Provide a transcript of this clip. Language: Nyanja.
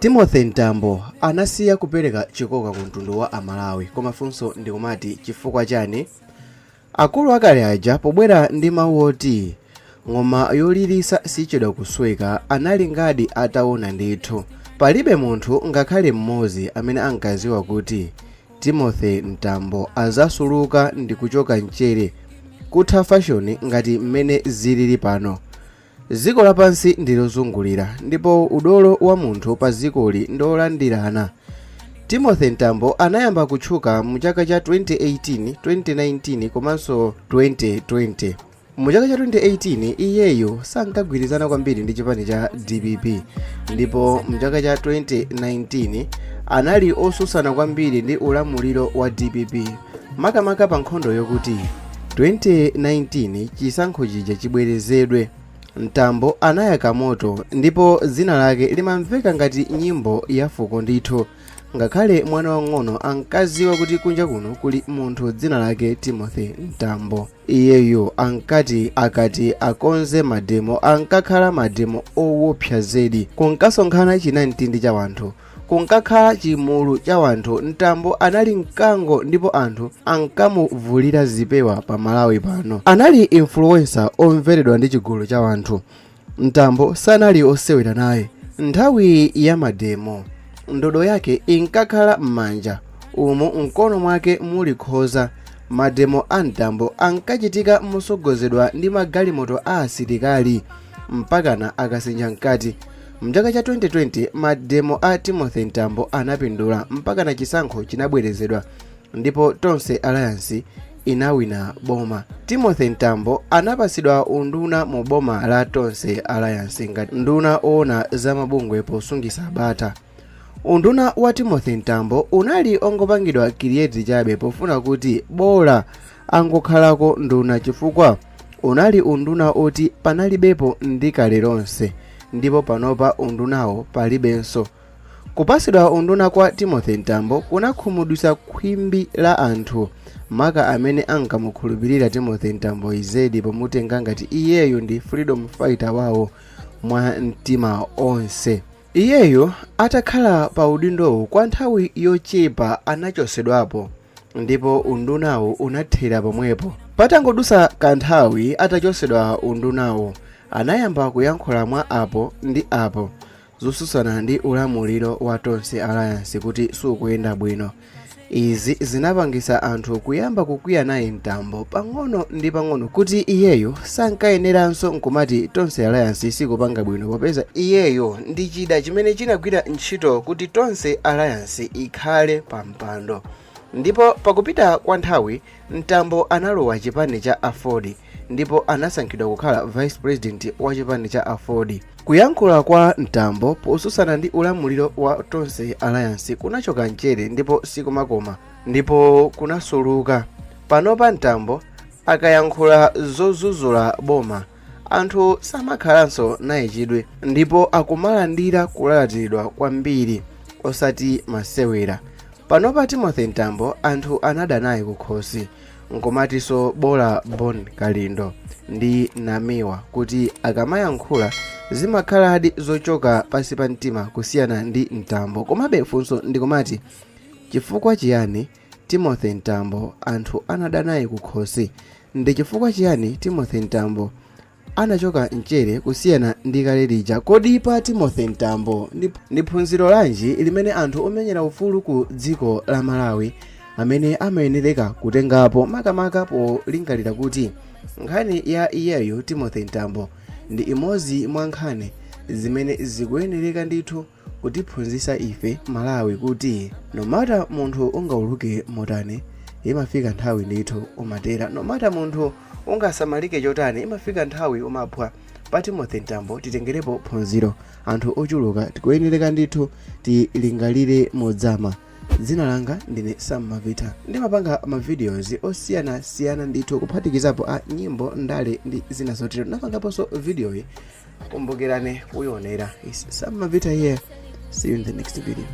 Timothy Mtambo anasiya kupereka chikoka ku mtundu wa Amalawi, koma funso ndikumati, chifukwa chani? Akulu akale aja pobwera ndi mawu oti ng'oma yolirisa sichedwa kusweka, anali ngati ataona ndithu. Palibe munthu ngakhale mmodzi amene ankaziwa kuti Timothy Mtambo azasuluka ndi kuchoka mchere kutha fashion ngati mmene zilili pano. Dziko lapansi ndilozungulira ndipo udolo wa munthu pa dzikoli ndiolandirana. Timothy Mtambo anayamba kutchuka mu chaka cha 2018, 2019 komanso 2020. Mu chaka cha 2018 iyeyo sankagwirizana kwambiri ndi chipani cha DPP, ndipo mu chaka cha 2019 anali osusana kwambiri ndi ulamuliro wa DPP, makamaka pa nkhondo yokuti 2019 chisankho chija chibwerezedwe. Mtambo anayaka moto ndipo dzina lake limamveka ngati nyimbo ya fuko ndithu. Ngakhale mwana wang'ono ankaziwa kuti kunja kuno kuli munthu dzina lake Timothy Mtambo. Iyeyo ankati akati akonze mademo, ankakhala mademo owopsa zedi. Kunkasonkhana chinamtindi cha wanthu, kunkakhala chimulu cha wanthu. Mtambo anali mkango ndipo anthu ankamuvulira zipewa pa Malawi pano. Anali influencer omveredwa ndi chigulu cha wanthu. Mtambo sanali osewera naye. Nthawi ya mademo ndodo yake inkakhala m'manja umu mkono mwake muli khoza. Mademo a Mtambo ankachitika mosogozedwa ndi magalimoto a asilikali mpakana akasinja mkati. Mchaka cha 2020 mademo a Timothy Mtambo anapindula mpakana chisankho chinabwerezedwa ndipo Tonse Alliance inawina boma. Timothy Mtambo anapasidwa unduna mu boma la Tonse Alliance ngati nduna oona za mabungwe posungisa bata. Unduna wa Timothy Mtambo unali ongopangidwa create chabe pofuna kuti bola angokhalako nduna, chifukwa unali unduna oti panalibepo ndi kale lonse ndipo panopa undunawo palibenso. Kupasidwa unduna kwa Timothy Mtambo kunakhumudwitsa khwimbi la anthu, maka amene ankamukhulupirira Timothy Mtambo izedi pomutenga ngati iyeyo ndi freedom fighter wawo mwa mtima onse. Iyeyo atakhala pa udindowu kwa nthawi yochepa anachosedwapo ndipo undunawo unathera pomwepo. Patangodusa kanthawi atachosedwa undunawo, anayamba kuyankhula mwa apo ndi apo zosusana ndi ulamuliro wa Tonse Alliance kuti sukuyenda bwino. Izi zinapangisa anthu kuyamba kukwiya naye Mtambo pang'ono ndi pang'ono kuti iyeyo sankayeneranso nkumati Tonse Alliance sikupanga bwino, popeza iyeyo ndi chida chimene chinagwira ntchito kuti Tonse Alliance ikhale pa mpando. Ndipo pakupita kwa nthawi Mtambo analowa chipani cha AFORD ndipo anasankhidwa kukhala vice president wa chipani cha AFORD. Kuyankhula kwa Mtambo posusana ndi ulamuliro wa Tonse Alliance kunachoka mchere ndipo sikumakoma ndipo kunasuluka. Panopa Mtambo akayankhula zozuzula boma, anthu samakhalanso naye chidwi ndipo akumalandira kulalatiridwa kwambiri osati masewera. Panopa Timothy Mtambo anthu anada naye kukhosi, nkomatinso bola Bon Kalindo ndi Namiwa kuti akamayankhula zimakhaladi zochoka pansi pa mtima kusiyana ndi Mtambo. Komabe funso ndikumati, chifukwa chiyani Timothy Mtambo anthu anada naye kukhosi? Ndi chifukwa chiyani Timothy Mtambo anachoka mchere kusiyana ndi kale lija? Kodi pa Timothy Mtambo ndi phunziro lanji limene anthu omenyera ufulu ku dziko la Malawi amene amayenereka kutengapo, makamaka polingalira kuti nkhani ya iyeyo Timothy Mtambo ndi imodzi mwa nkhani zimene zikuyenereka ndithu kutiphunzitsa ife Malawi kuti no matter munthu ungauluke motani, imafika nthawi ndithu umatera. No matter munthu ungasamalike chotani, imafika nthawi umaphwa. Pa Timothy Mtambo titengerepo phunziro anthu ochuluka, tikuyenereka ndithu tilingalire modzama. Dzina langa ndine Sam Mavita, ndimapanga mavideos osiyanasiyana ndithu kuphatikizapo a nyimbo, ndale ndi zina zotero. Napangaponso videoyi, kumbukirani kuyionera. Is Sam Mavita here, see you in the next video.